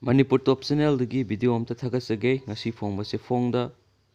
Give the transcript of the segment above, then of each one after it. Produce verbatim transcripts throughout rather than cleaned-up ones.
ꯃꯅꯤꯄꯨꯔ ꯇꯣꯞ ꯆꯦꯅꯦꯜꯗꯒꯤ video ꯑꯝꯇ ꯊꯥꯒꯠꯆꯒꯦ꯫ ꯉꯁꯤ ꯐꯣꯡꯕꯁꯦ ꯐꯣꯡꯗ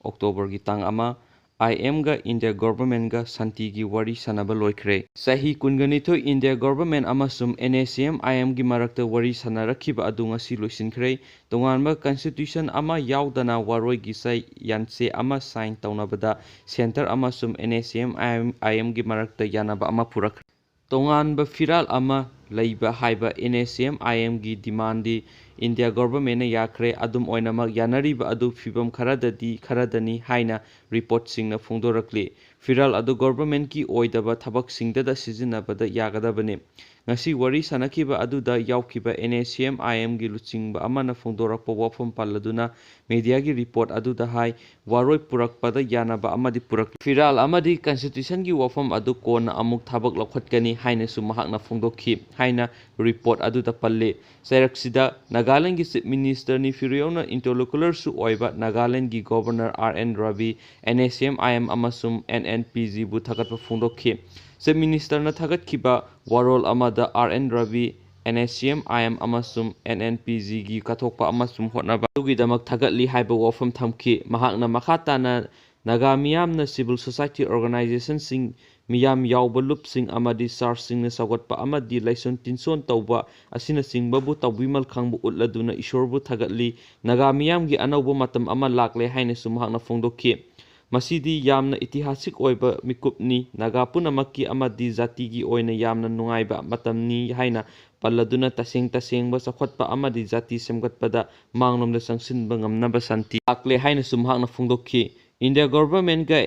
ꯑꯣꯛꯇꯣꯕꯔꯒꯤ ꯇꯥꯡ ꯑꯃ꯫ ꯑꯥꯏ ꯑꯦꯝꯒ ꯏꯟꯗꯤꯌꯥ ꯒꯣꯚꯔꯟꯃꯦꯟꯠꯒ ꯁꯥꯟꯇꯤꯒꯤ ꯋꯥꯔꯤ ꯁꯥꯟꯅꯕ ꯂꯣꯏꯈ꯭ꯔꯦ꯫ ꯆꯍꯤ ꯀꯨꯟꯒ ꯅꯤꯊꯣꯏ ꯏꯟꯗꯤꯌꯥ ꯒꯣꯚꯔꯟꯃꯦꯟꯠ ꯑꯃꯁꯨꯡ ꯑꯦꯟ ꯑꯦ ꯁꯤ ꯑꯦꯝ ꯑꯥꯏ ꯑꯦꯝꯒꯤ ꯃꯔꯛꯇ ꯋꯥꯔꯤ ꯁꯥꯟꯅꯔꯛꯈꯤꯕ ꯑꯗꯨ ꯉꯁꯤ ꯂꯣꯏꯁꯤꯟꯈ꯭ꯔꯦ꯫ ꯇꯣꯉꯥꯟꯕ ꯀꯟꯁꯇꯤꯇ꯭ꯌꯨꯁꯟ ꯑꯃ ꯌꯥꯎꯗꯅ ꯋꯥꯔꯣꯏꯒꯤ ꯆꯩ ꯌꯥꯟꯆꯦ ꯑꯃ ꯁꯥꯏꯟ ꯇꯧꯅꯕꯗ ꯁꯦꯟꯇꯔ ꯑꯃꯁꯨꯡ ꯑꯦꯟ ꯑꯦ ꯁꯤ ꯑꯦꯝ ꯑꯥꯏ ꯑꯦꯝꯒꯤ ꯃꯔꯛꯇ ꯌꯥꯅꯕ ꯑꯃ ꯄꯨꯔꯛꯈ꯭ꯔꯦ꯫ ꯇꯣꯉꯥꯟꯕ ꯐꯤꯔꯥꯜ ꯑꯃ ꯂꯩꯕ ꯍꯥꯏꯕ ꯑꯦꯟ ꯑꯦ ꯁꯤ ꯑꯦꯝ ꯑꯥꯏ ꯑꯦꯝꯒꯤ ꯗꯤꯃꯥꯟꯗꯤ ꯏꯟꯗꯤꯌꯥ ꯒꯣꯚꯔꯟꯃꯦꯟꯠꯅ ꯌꯥꯈ꯭ꯔꯦ꯫ ꯑꯗꯨꯝ ꯑꯣꯏꯅꯃꯛ, ꯌꯥꯅꯔꯤꯕ ꯑꯗꯨ ꯐꯤꯚꯝ ꯈꯔꯗꯗꯤ ꯈꯔꯗꯅꯤ ꯍꯥꯏꯅ ꯔꯤꯄꯣꯔꯠꯁꯤꯡꯅ ꯐꯣꯡꯗꯣꯔꯛꯂꯤ꯫ ꯐꯤꯔꯥꯜ ꯑꯗꯨ ꯒꯣꯚꯔꯟꯃꯦꯟꯠꯀꯤ ꯑꯣꯏꯗꯕ ꯊꯕꯛꯁꯤꯡꯗꯗ ꯁꯤꯖꯤꯟꯅꯕꯗ ꯌꯥꯒꯗꯕꯅꯤ꯫ ꯉꯁꯤ ꯋꯥꯔꯤ ꯁꯥꯟꯅꯈꯤꯕ ꯑꯗꯨꯗ ꯌꯥꯎꯈꯤꯕ ꯑꯦꯟ ꯑꯦ ꯁꯤ ꯑꯦꯝ ꯑꯥꯏ ꯑꯦꯝꯒꯤ ꯂꯨꯆꯤꯡꯕ ꯑꯃꯅ ꯐꯣꯡꯗꯣꯔꯛꯄ ꯋꯥꯐꯝ ꯄꯜꯂꯗꯨꯅ ꯃꯦꯗꯤꯌꯥꯒꯤ ꯔꯤꯄꯣꯔꯠ ꯑꯗꯨꯗ ꯍꯥꯏ, ꯋꯥꯔꯣꯏ ꯄꯨꯔꯛꯄꯗ ꯌꯥꯅꯕ ꯑꯃꯗꯤ ꯄꯨꯔꯛꯂꯤ꯫ ꯐꯤꯔꯥꯜ ꯑꯃꯗꯤ ꯀꯟꯁꯇꯤꯇ꯭ꯌꯨꯁꯟꯒꯤ ꯋꯥꯐꯝ ꯑꯗꯨ ꯀꯣꯟꯅ ꯑꯃꯨꯛ ꯊꯕꯛ ꯂꯧꯈꯠꯀꯅꯤ ꯍꯥꯏꯅꯁꯨ ꯃꯍꯥꯛꯅ ꯐꯣꯡꯗꯣꯛꯈꯤ ꯍꯥꯏꯅ ꯔꯤꯄꯣꯔꯠ ꯑꯗꯨꯗ ꯄꯜꯂꯤ꯫ ꯆꯩꯔꯛꯁꯤꯗ ꯅꯥꯒꯥꯂꯦꯟꯗꯒꯤ ꯆꯤꯐ ꯃꯤꯅꯤꯁꯇꯔ ꯅꯤꯐꯤꯔꯤꯌꯧꯅ ꯏꯟꯇꯔꯂꯣꯀꯨꯂꯔꯁꯨ ꯑꯣꯏꯕ ꯅꯥꯒꯥꯂꯦꯟꯗꯒꯤ governor R N Ravi, N A C M I M ꯑꯃꯁꯨꯡ ꯑꯦꯟ ꯑꯦꯟ ꯄꯤ ꯖꯤꯕꯨ ꯊꯥꯒꯠꯄ ꯐꯣꯡꯗꯣꯛꯈꯤ꯫ ꯆꯤꯐ ꯃꯤꯅꯤꯁꯇꯔꯅ ꯊꯥꯒꯠꯈꯤꯕ ꯋꯥꯔꯣꯜ ꯑꯃꯗ R N Ravi, N A C M I M ꯑꯃꯁꯨꯡ ꯑꯦꯟ ꯑꯦꯟ ꯄꯤ ꯖꯤꯒꯤ ꯀꯠꯊꯣꯛꯄ ꯑꯃꯁꯨꯡ ꯍꯣꯠꯅꯕ ꯑꯗꯨꯒꯤꯗꯃꯛ ꯊꯥꯒꯠꯂꯤ ꯍꯥꯏꯕ ꯋꯥꯐꯝ ꯊꯝꯈꯤ꯫ ꯃꯍꯥꯛꯅ ꯃꯈꯥ ꯇꯥꯅ ꯅꯥꯒꯥ ꯃꯤꯌꯥꯝꯅ ꯁꯤꯚꯤꯜ ꯁꯣꯁꯥꯏꯇꯤ ꯑꯣꯔꯒꯅꯥꯏꯖꯦꯁꯟꯁꯤꯡ, ꯃꯤꯌꯥꯝ ꯌꯥꯎꯕ ꯂꯨꯞꯁꯤꯡ ꯑꯃꯗꯤ ꯆꯥꯔꯆꯁꯤꯡꯅ ꯁꯧꯒꯠꯄ ꯑꯃꯗꯤ ꯂꯥꯏꯁꯣꯟ ꯇꯤꯟꯁꯣꯟ ꯇꯧꯕ ꯑꯁꯤꯅꯆꯤꯡꯕꯕꯨ ꯇꯧꯕꯤꯃꯜ ꯈꯪꯕ ꯎꯠꯂꯗꯨꯅ ꯏꯁꯣꯔꯕꯨ ꯊꯥꯒꯠꯂꯤ꯫ ꯅꯥꯒꯥ ꯃꯤꯌꯥꯝꯒꯤ ꯑꯅꯧꯕ ꯃꯇꯝ ꯑꯃ ꯂꯥꯛꯂꯦ ꯍꯥꯏꯅꯁꯨ ꯃꯍꯥꯛꯅ ꯐꯣꯡꯗꯣꯛꯈꯤ꯫ ꯃꯁꯤꯗꯤ ꯌꯥꯝꯅ ꯏꯇꯤꯍꯥꯁꯤꯛ ꯑꯣꯏꯕ ꯃꯤꯀꯨꯞꯅꯤ꯫ ꯅꯥꯒꯥ ꯄꯨꯝꯅꯃꯛꯀꯤ ꯑꯃꯗꯤ ꯖꯥꯇꯤꯒꯤ ꯑꯣꯏꯅ ꯌꯥꯝꯅ ꯅꯨꯡꯉꯥꯏꯕ ꯃꯇꯝꯅꯤ ꯍꯥꯏꯅ ꯄꯜꯂꯗꯨꯅ ꯇꯁꯦꯡ ꯇꯁꯦꯡꯕ ꯆꯥꯎꯈꯠꯄ ꯑꯃꯗꯤ ꯖꯥꯇꯤ ꯁꯦꯝꯒꯠꯄꯗ ꯃꯥꯡꯂꯣꯝꯗ ꯆꯪꯁꯤꯟꯕ ꯉꯝꯅꯕ ꯁꯥꯟꯇꯤ ꯂꯥꯛꯂꯦ ꯍꯥꯏꯅꯁꯨ ꯃꯍꯥꯛꯅ ꯐꯣꯡꯗꯣꯛꯈꯤ꯫ India ꯒꯣꯚꯔꯟꯃꯦꯟꯠꯒ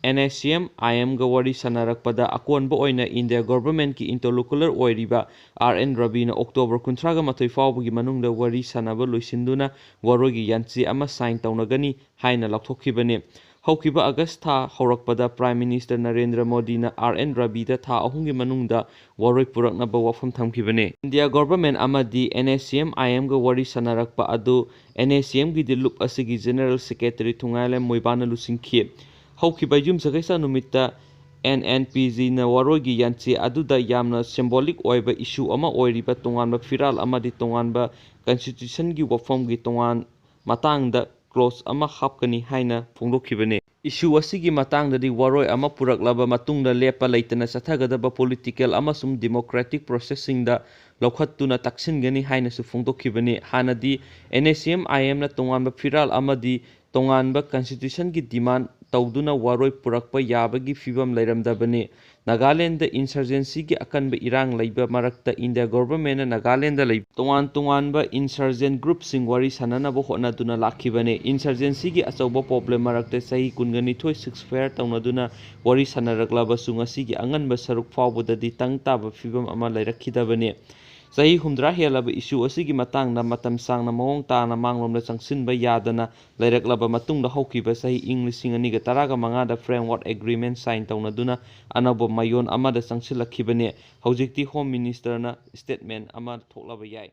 and A C M ꯑꯥꯏ ꯑꯦꯝꯒ ꯋꯥꯔꯤ ꯁꯥꯟꯅꯔꯛꯄꯗ ꯑꯀꯣꯟꯕ ꯑꯣꯏꯅ ꯏꯟꯗꯤꯌꯥ ꯒꯣꯚꯔꯟꯃꯦꯟꯠꯀꯤ ꯏꯟꯇꯔꯂꯣꯀꯨꯂꯔ ꯑꯣꯏꯔꯤꯕ ꯑꯥꯔ ꯑꯦꯟ ꯔꯕꯤꯅ ꯑꯣꯛꯇꯣꯕꯔ ꯀꯨꯟꯊ꯭ꯔꯥꯒ ꯃꯥꯊꯣꯏ ꯐꯥꯎꯕꯒꯤ ꯃꯅꯨꯡꯗ ꯋꯥꯔꯤ ꯁꯥꯟꯅꯕ ꯂꯣꯏꯁꯤꯟꯗꯨꯅ ꯋꯥꯔꯣꯏꯒꯤ ꯌꯥꯟꯆꯦ ꯑꯃ ꯁꯥꯏꯟ ꯇꯧꯅꯒꯅꯤ ꯍꯥꯏꯅ ꯂꯥꯎꯊꯣꯛꯈꯤꯕꯅꯤ꯫ ꯍꯧꯈꯤꯕ ꯑꯥꯒꯁ ꯊꯥ ꯍꯧꯔꯛꯄꯗ ꯄ꯭ꯔꯥꯏꯝ ꯃꯤꯅꯤꯁꯇꯔ ꯅꯔꯦꯟꯗ꯭ꯔ ꯃꯣꯗꯤꯅ ꯑꯥꯔ ꯑꯦꯟ ꯔꯕꯤꯗ ꯊꯥ ꯑꯍꯨꯝꯒꯤ ꯃꯅꯨꯡꯗ ꯋꯥꯔꯣꯏ ꯄꯨꯔꯛꯅꯕ ꯋꯥꯐꯝ ꯊꯝꯈꯤꯕꯅꯤ꯫ ꯏꯟꯗꯤꯌꯥ ꯒꯣꯚꯔꯟꯃꯦꯟꯠ ꯑꯃꯗꯤ ꯑꯦꯟ ꯑꯦ ꯁꯤ ꯑꯦꯝ ꯑꯥꯏ ꯑꯦꯝꯒ ꯋꯥꯔꯤ ꯁꯥꯟꯅꯔꯛꯄ ꯑꯗꯨ ꯑꯦꯟ ꯑꯦ ꯁꯤ ꯑꯦꯝꯒꯤꯗꯤ ꯂꯨꯞ ꯑꯁꯤꯒꯤ ꯖꯦꯅꯔꯦꯜ ꯁꯦꯀ꯭ꯔꯦꯇꯔꯤ ꯊꯨꯡꯉꯥꯏꯂꯦꯝ ꯃꯣꯏꯕꯥꯅ ꯂꯨꯆꯤꯡꯈꯤ꯫ ꯍꯧꯈꯤꯕ ꯌꯨꯝꯁꯀꯩꯁ ꯅꯨꯃꯤꯠꯇ ꯑꯦꯟ ꯑꯦꯟ ꯄꯤ ꯖꯤꯅ ꯋꯥꯔꯣꯏꯒꯤ ꯌꯥꯟꯆꯦ ꯑꯗꯨꯗ ꯌꯥꯝꯅ symbolic ꯑꯣꯏꯕ issue ꯑꯃ ꯑꯣꯏꯔꯤꯕ ꯇꯣꯉꯥꯟꯕ ꯐꯤꯔꯥꯜ ꯑꯃꯗꯤ ꯇꯣꯉꯥꯟꯕ constitutionꯒꯤ ꯋꯥꯐꯝꯒꯤ ꯇꯣꯉꯥꯟ ꯃꯇꯥꯡꯗ clause ꯑꯃ ꯍꯥꯞꯀꯅꯤ ꯍꯥꯏꯅ ꯐꯣꯡꯗꯣꯛꯈꯤꯕꯅꯤ꯫ Issue ꯑꯁꯤꯒꯤ ꯃꯇꯥꯡꯗꯗꯤ ꯋꯥꯔꯣꯏ ꯑꯃ ꯄꯨꯔꯛꯂꯕ ꯃꯇꯨꯡꯗ ꯂꯦꯞꯄ ꯂꯩꯇꯅ ꯆꯠꯊꯒꯗꯕ political ꯑꯃꯁꯨꯡ democratic processꯁꯤꯡꯗ ꯂꯧꯈꯠꯇꯨꯅ ꯇꯛꯁꯤꯟꯒꯅꯤ ꯍꯥꯏꯅꯁꯨ ꯐꯣꯡꯗꯣꯛꯈꯤꯕꯅꯤ꯫ ꯍꯥꯟꯅꯗꯤ ꯑꯦꯟ ꯑꯦꯁ ꯁꯤ ꯑꯦꯝ ꯑꯥꯏ ꯑꯦꯝꯅ ꯇꯣꯉꯥꯟꯕ ꯐꯤꯔꯥꯜ ꯑꯃꯗꯤ ꯇꯣꯉꯥꯟꯕ constitutionꯒꯤ demand ꯇꯧꯗꯨꯅ ꯋꯥꯔꯣꯏ ꯄꯨꯔꯛꯄ ꯌꯥꯕꯒꯤ ꯐꯤꯕꯝ ꯂꯩꯔꯝꯗꯕꯅꯤ꯫ ꯅꯥꯒꯥꯂꯦꯟꯗ insurgencyꯒꯤ ꯑꯀꯟꯕ ꯏꯔꯥꯡ ꯂꯩꯕ ꯃꯔꯛꯇ India governmentꯅ ꯅꯥꯒꯥꯂꯦꯟꯗ ꯂꯩꯕ ꯇꯣꯉꯥꯟ ꯇꯣꯉꯥꯟꯕ insurgent groupꯁꯤꯡ ꯋꯥꯔꯤ ꯁꯥꯟꯅꯅꯕ ꯍꯣꯠꯅꯗꯨꯅ ꯂꯥꯛꯈꯤꯕꯅꯤ꯫ Insurgencyꯒꯤ ꯑꯆꯧꯕ problem ꯃꯔꯛꯇ ꯆꯍꯤ ꯀꯨꯟꯒ ꯅꯤꯊꯣꯏ ceasefire ꯇꯧꯅꯗꯨꯅ ꯋꯥꯔꯤ ꯁꯥꯟꯅꯔꯛꯂꯕꯁꯨ ꯉꯁꯤꯒꯤ ꯑꯉꯟꯕ ꯁꯔꯨꯛ ꯐꯥꯎꯕꯗꯗꯤ ꯇꯪ ꯇꯥꯕ ꯐꯤꯕꯝ ꯑꯃ ꯂꯩꯔꯛꯈꯤꯗꯕꯅꯤ꯫ ꯆꯍꯤ ꯍꯨꯝꯗ꯭ꯔꯥ ꯍꯦꯜꯂꯕ issue ꯑꯁꯤꯒꯤ ꯃꯇꯥꯡꯗ ꯃꯇꯝ ꯁꯥꯡꯅ ꯃꯑꯣꯡ ꯇꯥꯅ ꯃꯥꯡꯂꯣꯝꯗ ꯆꯪꯁꯤꯟꯕ ꯌꯥꯗꯅ ꯂꯩꯔꯛꯂꯕ ꯃꯇꯨꯡꯗ ꯍꯧꯈꯤꯕ ꯆꯍꯤ ꯏꯪ ꯂꯤꯁꯤꯡ ꯑꯅꯤꯒ ꯇꯔꯥꯒ ꯃꯉꯥꯗ framework agreement sign ꯇꯧꯅꯗꯨꯅ ꯑꯅꯧꯕ ꯃꯌꯣꯟ ꯑꯃꯗ ꯆꯪꯁꯤꯜꯂꯛꯈꯤꯕꯅꯤ꯫ ꯍꯧꯖꯤꯛꯇꯤ Home Ministerꯅ statement ꯑꯃ ꯊꯣꯛꯂꯕ ꯌꯥꯏ꯫